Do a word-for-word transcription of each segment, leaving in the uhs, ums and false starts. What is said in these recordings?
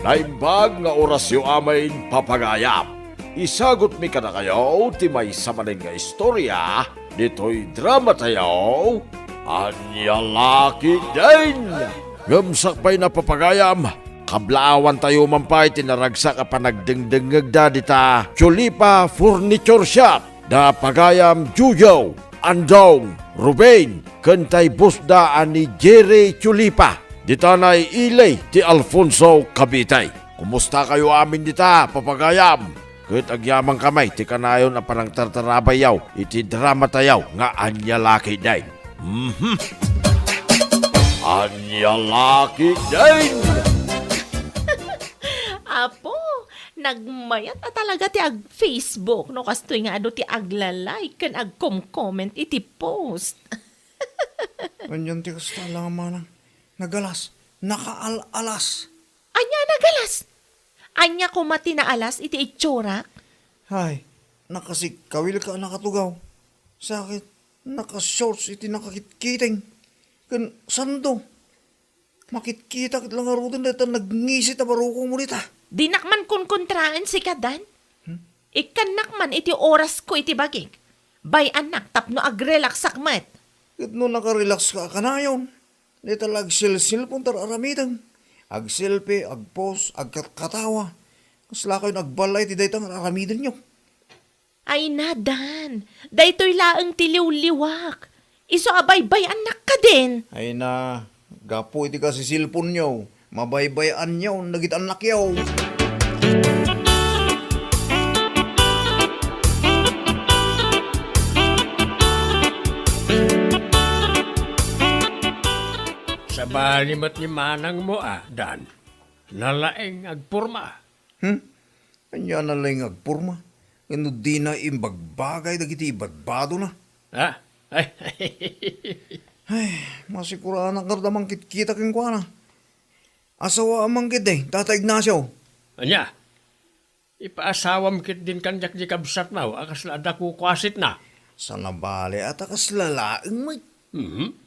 Naimbag nga orasyo amin, papagayam. Isagutmi kadakayo ti maysa manen nga istoria ditoy dramatayo, Ania La Ketdin. Ngem sakbayna, papagayam, kablaawantayo man pay ti naragsak a panagdengdengngegda dita Chulipa Furniture Shop. Da pagayam Jojo, Andong, Ruben, ken tay bossda a ni Jerry Chulipa, dita nay ili ti Alfonso, Cavite. Kumustakayo amin dita, papagayam? Ket agyamankami ti kanayon a panangtartarabayyo iti dramatayo nga Ania La Ketdin. Mhm. Ania La Ketdin. Apo, nagmayat a talaga ti ag-Facebook no kastoy nga adu ti agla-like ken agkom-comment iti post. Anian ti kasta, Manang? Nagalas, nakaal-alas. Ania nagalas? Ania koma ti naalas iti itsurak? Hay, nakasikkawilka a nakatugaw. Sakit, nakashorts iti nakakitkiting. Ken sando, makitkita ket la ngaruden dayta nagngisi ta barukongmo dita. Dinak man kunkontraen sika, Dan. Hmm? Ikkannak man iti orasko iti bagik. Bay-annak tapno agrelaksak met. Ket no nakarelakska a kanayon, dayta la agselselpon ta ar-aramidem. Agselfie, agpost, agkatkatawa. Kaslakayon agballay iti dayta nga ar-aramidenyo. Ay na, Dan, daytoy laeng ti liwliwak. Isu a baybay-annak kadin. Ay na, gapu iti kasiselponyo, mabaybay-anyon dagiti annakyo. Sabali met ni manangmo a, Dan. Nalaeng agporma. Hmm? Ania nalaeng agporma? Ngem no dina imbagbagay dagiti ibadbadona? Ah? Ay. Ay, masikuranak ngarud a mangkitkita kenkuana. Asawaam man ketdi, Tata Ignacio. Ania? Ipaasawam ketdin kaniak di kabsatmo a kasla adda kukuasitna. Saan a bale a ta kasla laeng met. Mhm.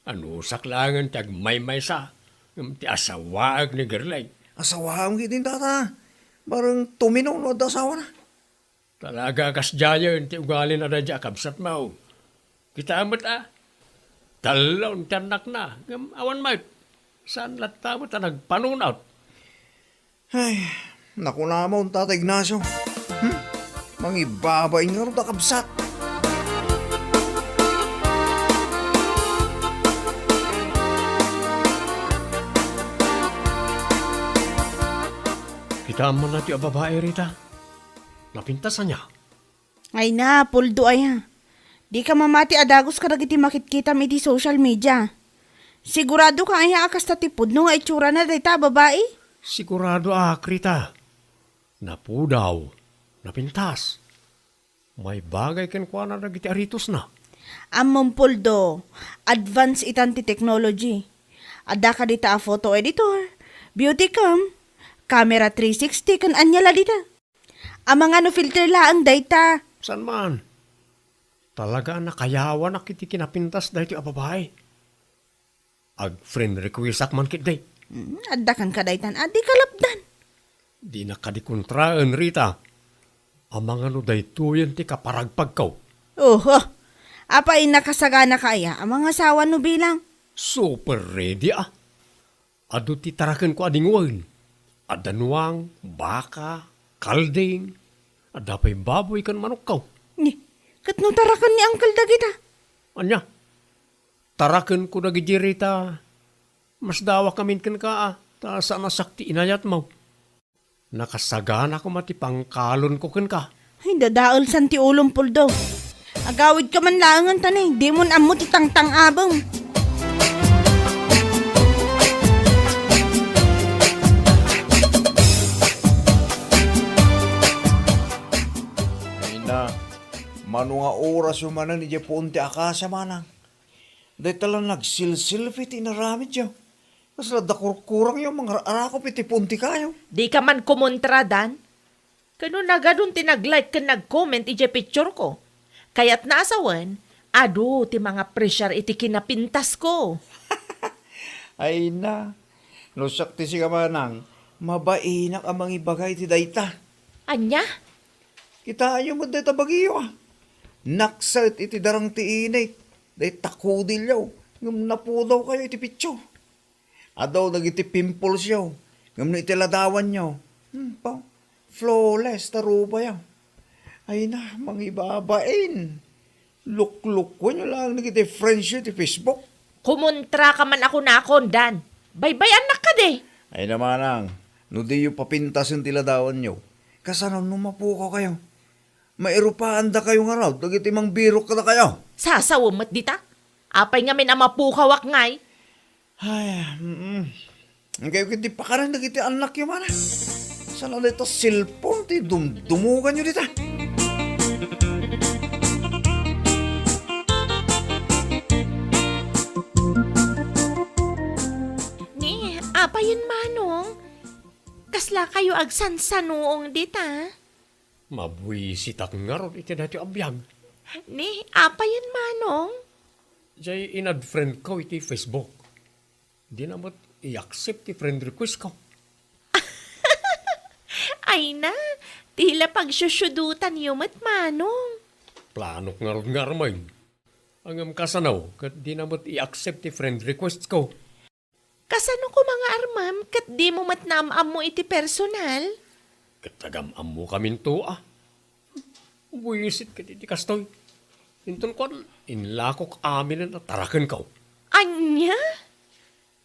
Anusak laengen ti agmaymaysa, ngem ti asawaek ni Gerlay. Asawaam ketdin, Tata. Bareng tumino no adda asawana. Talaga a kasdiayen ti ugalina daydiay a kabsatmo. Kitaem met a, tallo ti annakna, ngem awan met. Saan latta met a nagpanunot. Ay, nakunamon, Tata Ignacio. Hmm? Mangibabain ngarud a kabsat. Kitaem man daytoy a babai, Rita. Napintas ania? Ay na, Poldo aya. Dika mamati a dagus kadagiti makitkitam iti social media. Siguradoka aya a kasta ti pudno nga itsurana dayta a babai? Siguradoak, Rita. Napudaw, napintas. Maibagay kenkuana dagiti aritosna. Ammom, Poldo, advance itan ti technology. Adda kadita a photo editor, beauty cam, camera three sixty, ken ania la dita. Amangan no filter laeng dayta. Saan man? Talaga a nakayawanak iti kinapintas daytoy a babai. Ag-friend requestak man ketdi. Mm, adda kenka daytan a di kalapdan. Dinak kadi kontraen, Rita. Amangan no daytoyen ti kaparagpagko. Oho. Apay, nakasaganaka aya a mangasawa no bilang? Super ready a. Adu ti tarakenko a dingwen. Adda nuang, baka, kalding, adda pay baboy ken manokko. Ni, ket no taraken ni Uncle dagita? Ania? Tarakenko dagidi, Rita. Masdawakamin kenka a, ta saan a siak ti inayatmo. Nakasagana koma ti pangkalonko kenka. Ay, dadaelsan ti ulom, Poldo. Agawidka man laengen ta ni, dimon ammo ti tangtang-abem. Ay na, mano nga orasyo manen idiay puon ti akasia, Manang? Dayta la nagsilsilfi ti inaramidyo. Kasla adda kurkurangyo mangar-arakop iti puntikayo. Dika man kumontra, Dan. Kano nagadun ti nag-like ken nag-comment idiay picture ko. Kayatna a sawen, adu ti mangapresiar iti kinapintasko. Ay na, no siak ti sika, Manang, Mabainak a mangibaga iti dayta. Ania? Kitaenyo met dayta bagiyo, a. Nakset iti darang ti init, dayta kudilyo, ngem napudawkayo iti picture. Adu dagiti pimples yo, ngem no iti ladawanyo, hmm, pa, flawless ta rubayo. Ay na, mangibabain. Luklukwenyo laeng dagiti friends yo iti Facebook. Kumontra ka man a kunakon, Dan. Baybay-annak kadi. Ay na manang, no diyo papintasen ti ladawanyo, kasano no mapukawkayo? Mairupaandakayo ngarud dagiti mangbirok kadakayo. Sasawem met dita. Apay ngamin a mapukawak ngay? Ay, mm. Kayo ket di pakaran dagiti annakyo, mana. Sana dayta cellphone ti dumdumuganyo dita. Ni, apayen, Manong? Kasla kayo agsansanuong dita? Mabuisitak ngarud iti daytoy a biag. Ni, apayen, Manong? Jay in-add friend ko iti Facebook. Dina met i-accept ti friend request ko. Ay na, ti la pagsusudutanyo met, Manong. Planok ngarud nga armen. Ngem kasano, ket dina met i-accept ti friend request ko. Kasano koma nga armem ket dimo met naam-ammo iti personal? Ket agam-ammokaminto, a. Buisit ket iti kastoy. Inton kuan, inlakok aminen a tarakenko. Ania?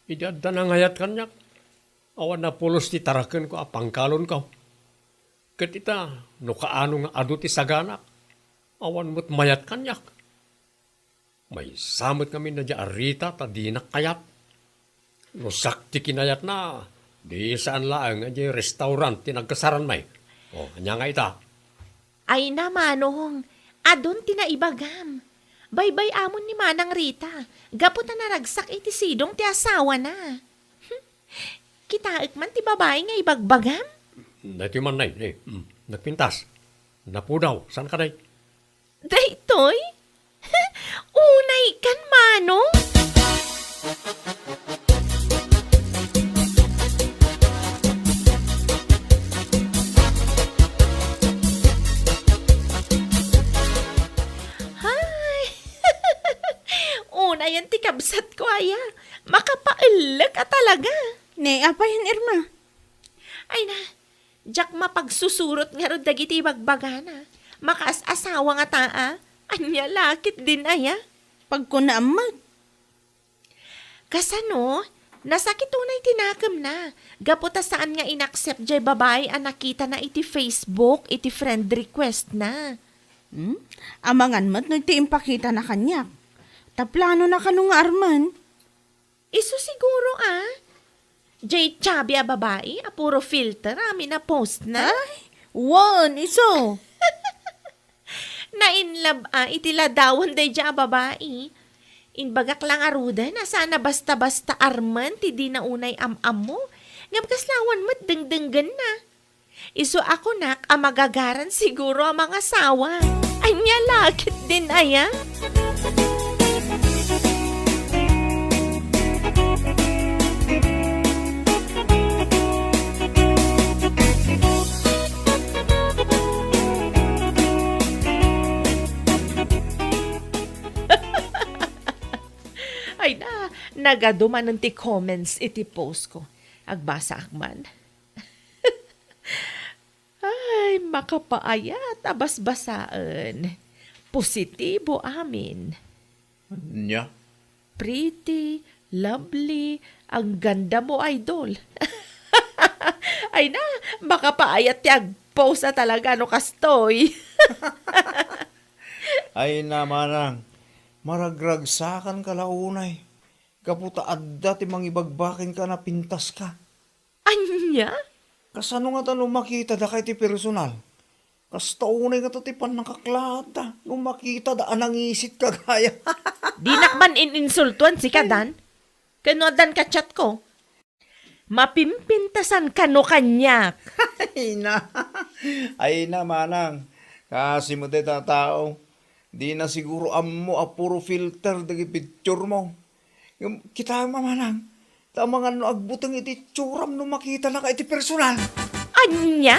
Idi adda nangayat kaniak, awan napulos ti tarakenko a pangkalonko. Ket ita, no kaano nga adu ti saganak, awan met mayat kaniak. Maysa met ngamin daydiay a Rita ta dinak kayat. No siak ti kinayatna, di saan laeng a diay restaurant ti nagkasaran, may. O, ania nga ita? Ay na, Manong, adun ti naibagam. Baybay-amon ni Manang Rita, gapu ta naragsak iti sidong ti asawana. Kitaek man ti babai nga ibagbagam? Daytoy man, nay, nay. Mm, nagpintas. Napudaw, saan ka, day? Daytoy? Unay kan, Manong? Hay! Unayen ti kabsatko aya. Makapaellek a talaga. Ne, apayen, Irma? Ay na, diak mapagsusurot ngarud dagiti ibagbagana. Makaas-asawa ngata a. Ania la ketdin aya? Pagkunaam met. Kasano? Nasakit unay ti nakemna. Gapu ta saan nga in-accept jay babai a nakitana iti Facebook iti friend request na. Hmm? Amangan met no ti impakitana kaniak. Ta planona kano nga armen? Isu siguro a. Jay chubby a babai a puro filter amin a post na. Ay, wen, isu. Na-in love a iti ladawan daydiay a babai. Imbagak la ngaruden a saan a basta-basta armen ti dina unay am-ammo. Ngem kasla awan met dengdenggenna. Isu a kunak a magagaran siguro a mangasawa. Ania la ketdin aya? Ay na, nagadu manen ti comments iti post ko. Agbasaak man. Ay, makapaayat a basbasaen. Positibo amin. Ania? Pretty, lovely, ang ganda mo, idol. Ay na, makapaayat ti agpost a talaga no kastoy. Ay na, manang, maragragsakan ka la unay. Gapu ta adda ti mangibagbaken ka a napintas ka. Ania? Kasano ngata no makitada ka iti personal? Kasta unay ngata ti pannakaklaatta no makitada a nangisit ka gaya. Dinak man in-insultuan sika, Dan. Ken no addan ka chat ko. Mapimpintasan kano kaniak. Ay na. Ay na, manang. Kasi mo dayta a tao. Di na siguro ammo a puro filter dagiti picture mo. Ngem kitaem a, manang, Ta amangan no agbuteng iti itsuram no makitanaka iti personal. Ania?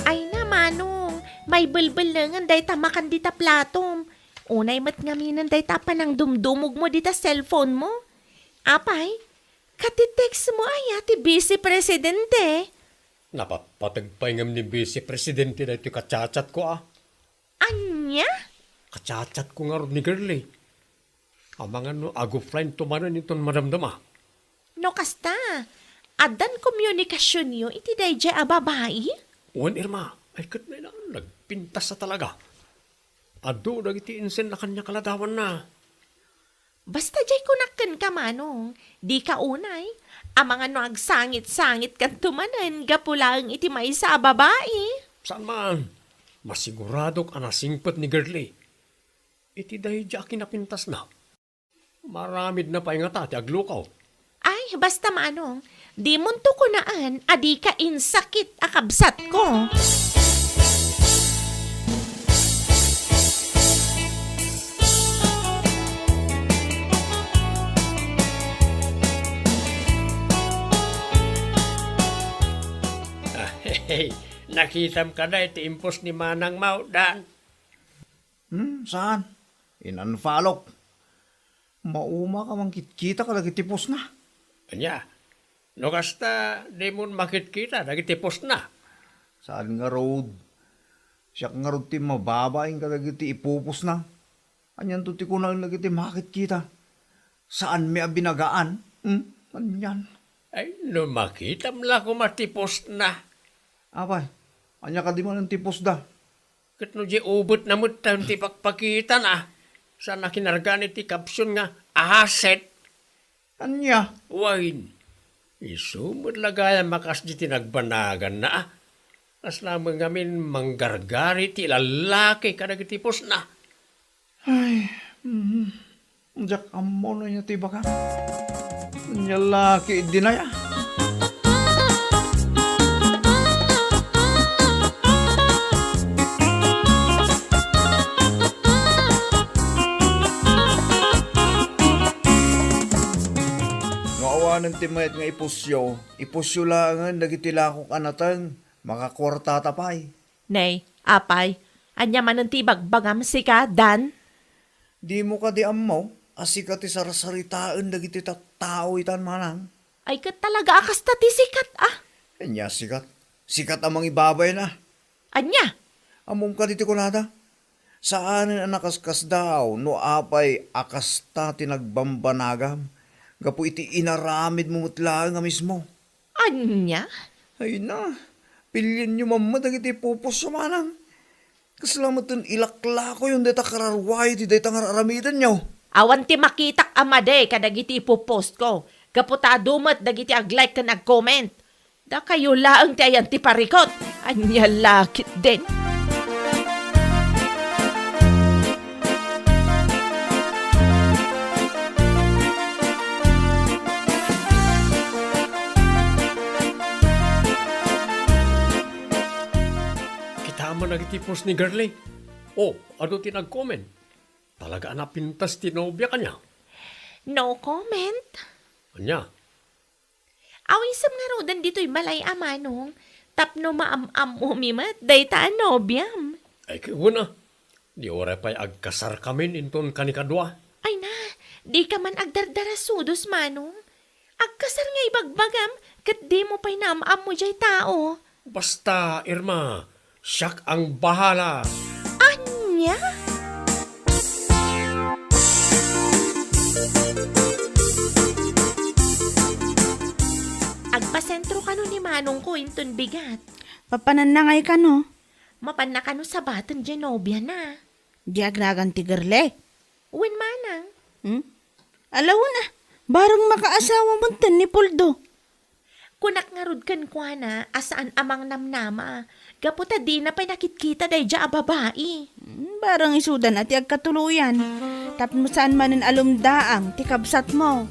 Ay na, Manong, maibelbellengen dayta makan dita platom. Unay met ngaminen dayta panangdumdumogmo dita cellphone mo. Apay, kati text mo aya ti Vice Presidente? Napatpateg pay ngem ni Vice Presidente daytoy ka-chat-chat ko, a. Ania? Ka-chat-chat ko ngarud ni Girlie. Amangan no ag-offline to manen inton madamdama. No kasta, addan komunikasionyo iti daydiay a babai? Wen, Irma, ay ket nay nagpintas a talaga. Adu dagiti insenna kaniak a ladawanna. Basta diay kunak kenka, Manong, dika unay. Amangan no agsangit-sangitkanto manen gapu laeng iti maysa a babai. Saan man. Masiguradok a nasingpet ni Girlie iti daydiay a kinapintasna. Maaramidna pay ngata ti aglukaw. Ay, basta, Manong, dimonto kunaan a dika insakit a kabsatko. Ah, hehe, nakitam kada iti impos ni Manang Maudan? Hmm, saan? In-unfollowk. Mauma ka mangkitkita kadagiti postna. Ania? No kasta, dimon makitkita dagiti postna? Saan ngarud? Siak ngarud ti mababain kadagiti ipupostna. Anianto ti kunaen dagiti makitkita? Saanmi a binagaan? Hmm? Anian? Ay, no makitam la koma ti postna. Apay, ania kadi manen ti postda? Ket no diay ubetna met ti pakpakitana, saan a kinargan iti caption nga asset. Ania? Wen, isu met la gayam a kasdi ti nagbanaganna, a. Kasla met ngamin manggargari ti lallaki kadagiti postna. Ay, mhm. Diak ammo no ania ti ibagam. Ania la ketdin aya? No awanen ti mayat nga ipusyo, ipusyo laengen dagiti lakok a nateng, makakuartata pay. Nay, apay, ania manen ti ibagbagam sika, Dan? Dimo kadi ammo a sika ti sarsaritaen dagiti tattao itan, Manang? Ay, ket talaga a kasta ti sikat, a. Ania sikat? Sikat a mangibabain, a. Ania? Ammom kadi ti kunada? Saanen a nakaskasdaaw no apay a kasta ti nagbambanagam gapu iti inaramidmo met laeng a mismo. Ania? Ay na, pilienyo man met dagiti ipupostyo, Manang. Kasla met ten ilaklakoyon dayta kararuayo iti dayta nga ar-aramidenyo. Awan ti makitak a madi kadagiti ipupostko, gapu ta adu met dagiti ag-like ken ag-comment. Dakayo laeng ti ayan ti parikut. Ania la ketdin? Kitaem man dagiti post ni Girlie. O, adu ti nag-comment. Talaga a napintas ti nobia kaniak. No comment. Ania? Awisem ngaruden ditoy balay a, Manong, tapno maam-ammomi met dayta a nobiam. Ay, ket wen a. Di uray pay agkasarkamin inton kanikadua. Ay na, dika man agdardarasudos, Manong. Agkasar nga ibagbagam, ket dimo pay naam-ammo diay tao. Basta, Irma, siak ang bahala. Ania? Agpasentro kano ni Manongko inton bigat. Papananna ngay kano? Mapanna kano sabaten diay nobiana. Di agragan ti Girlie? Wen, Manang. Hmm? Ala wen a, bareng makaasawa met ten ni Poldo. Kunak ngarud kenkuana a saan a mangnamnama, gapu ta dina pay nakitkita daydiay a babai. Hmm, bareng isudan a ti agkatuloyan. Tapno saan manen a lumdaang ti kabsatmo.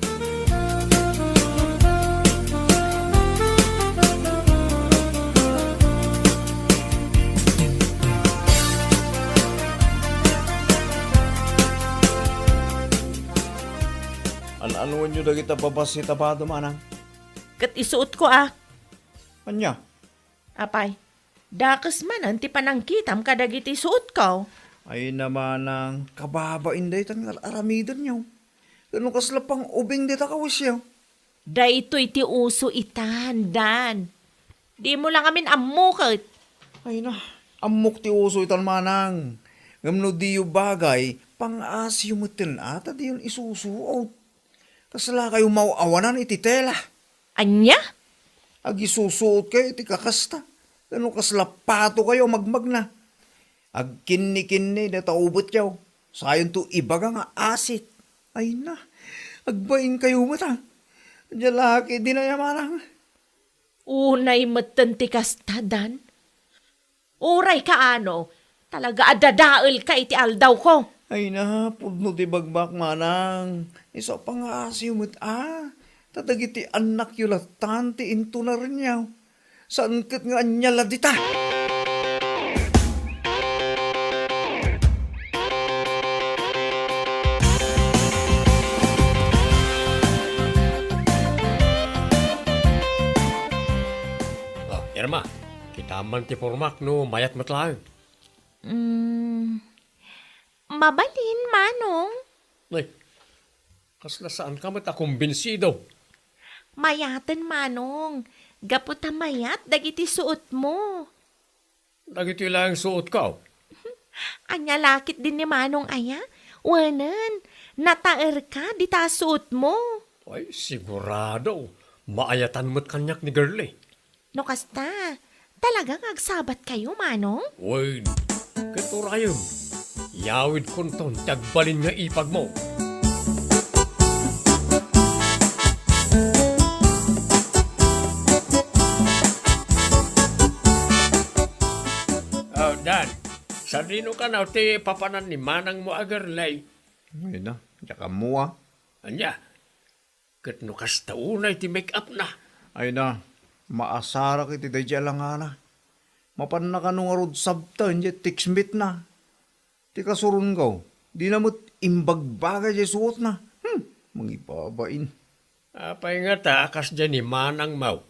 Kuanyo dagita babassit a bado, manang. Ket isuotko a. Ania? Apay, dakes manen ti panangkitam kadagiti suotko. Ay na manang, kababain daytan nga ar-aramidenyo. Ket no kasla pang-ubing dita kawisyo. Daytoy ti uso itan, Dan. Dimo la ngamin ammo ket. Ay na, ammok ti uso itan manang. Ngem no diyo bagay, pang-asiyo metten a ta diyon isusuot. Kasla kayo maw-awanan iti tela. Ania? Agisusuot kayo iti kakasta. Ken no kasla pato kayo a magmagna. Agkinnikinni dayta ubetyo. Sayonto ibaga nga asit. Ay na, agbain kayo met a. Ania la ketdin aya manang. Unay metten ti kasta, Dan. Uray kaano, talaga a dadaelka iti aldawko. Ay na, pudno ti bagbaak manang. Isu a pangngasiyo met a. Ta dagiti annakyo lattan ti intunarenyo. Saan ket nga ania la dita? Ah, Irma, kitam man ti pormak no mayat met laeng. Mm, mabalin, Manong. Ay, kasla saanka met a kumbinsido? Mayaten, Manong. Gapu ta mayat dagiti suotmo. Dagitoy laeng suotko. Ania la ketdin ni Manong aya? Wenen, nataerka dita a suotmo. Ay, sigurado. Maayatan met kaniak ni Girlie. No kasta, talaga nga agsabatkayo, Manong? Wen, ket urayem, yawidkonton ti agbalin nga ipagmo. Oh, Dan, sadino kano ti papanan ni manangmo a Girlie? Ay na, diak ammo a. Ania? Ket no kasta unay ti make-up na. Ay na, maasarak iti daydiay a langana. Mapanna kano ngarud sabten diay text meet na. Ti kasuronko, dina met imbagbaga diay suotna. Hmm, mangibabain. Apay ngata a kasdiay ni manangmo?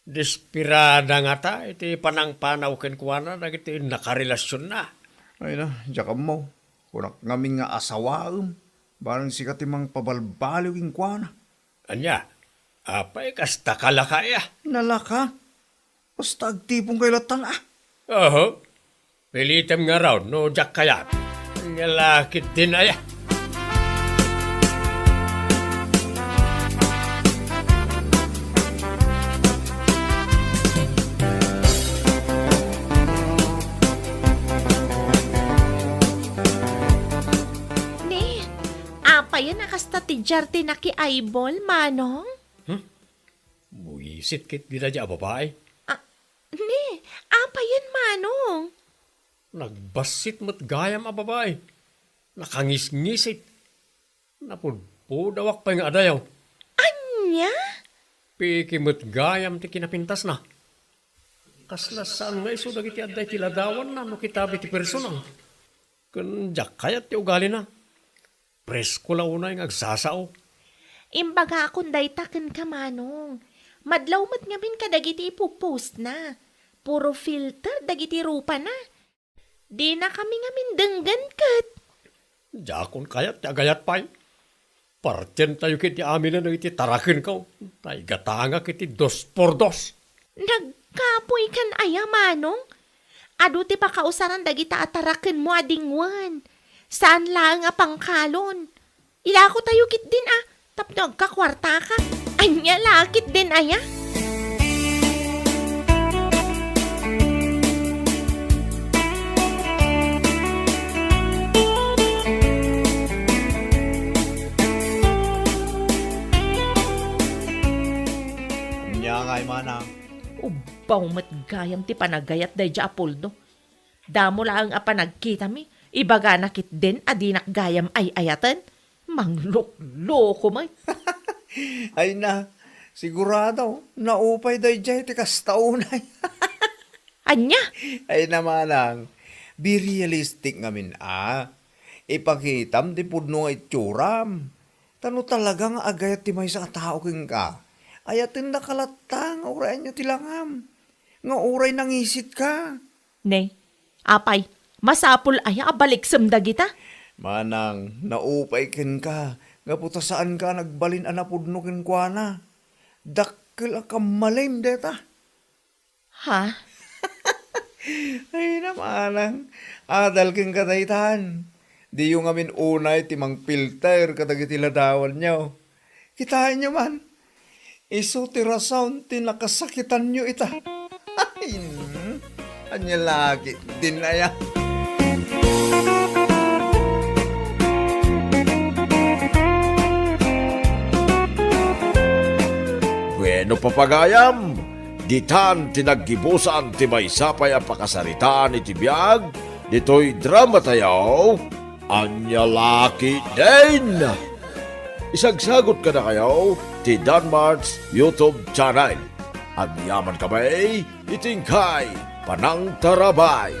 Desperada ngata iti panangpanaw kenkuana dagiti nakarelasionna. Ay na, diak ammo. Kunak ngamin nga asawaem, barang sika ti mangpabalbaliw kenkuana. Ania? Apay, kasta ka laka aya? Nalaka? Basta agtipon kayo lattan a. Oho. Pilitem ngarud no diak kayat. Ania la ketdin aya? Ne, apayen a kasta ti diar ti naki-eyeball, Manong? Hmm? Buisit ketdi daydiay a babai. Ah, ne, apayen, Manong? Nagbassit met gayam a babai. Nakangisngisit. Napudpudawak pay nga adayo. Ania? Peke met gayam ti kinapintasna. Kasla saan nga isu dagiti adda iti ladawanna no kitam iti personal. Ken diak kayat ti ugalina. Presko la unay nga agsasao. Imbagakon dayta kenka, Manong. Madlaw met ngamin kadagiti ipu-postna. Puro filter dagiti rupana. Dinakami ngamin denggen ket. Diakon kayat ti agayat pay. Partientayo ketdi aminen dagiti tarakenko. Ta igatangak iti dos por dos. Nagkapuykan aya, Manong? Adu ti pakausaran dagita a tarakenmo a dingwen. Saan laeng a pangkalon. Ilakotayo ketdin a, tapno agkakuartaka. Ania la ketdin aya? Ania ngay, manang? Ubbaw met gayam ti panagayat daydiay a puldo. Damo laeng a panagkitami, ibagana ketdin a dinak gayam ay-ayaten. Manglukloko met. Ay na, sigurado, naupay daydiay ti kasta unay. Ania? Ay na manang, be realistic ngamin a. Ipakitam ti pudno nga itsuram. Ta no talaga nga agayat ti maysa a tao kenka, ayatendaka latta nga uray ania ti langam, nga uray nangisitka. Ne, apay, masapul aya a baliksem dagita? Manang, naupay kenka, gapu ta saanka a nagbalin a napudno kenkuana. Dakkel a kammalem dayta. Ha? Ay, namanang, adal kenka daytan. Diyo ngamin unay ti mangpilter kadagiti ladawanyo. Kitaenyo man, isu ti rason ti nakasakitanyo ita. Ay, ania la ketdin aya? Bueno, papagayam, ditan ti naggibusan ti maysa pay a pakasaritaan iti biag ditoy dramatayo, Ania la ketdin? Isagsagut kadakayo ti Danmart's YouTube channel. Agyaman kami iti inkay panangtarabay.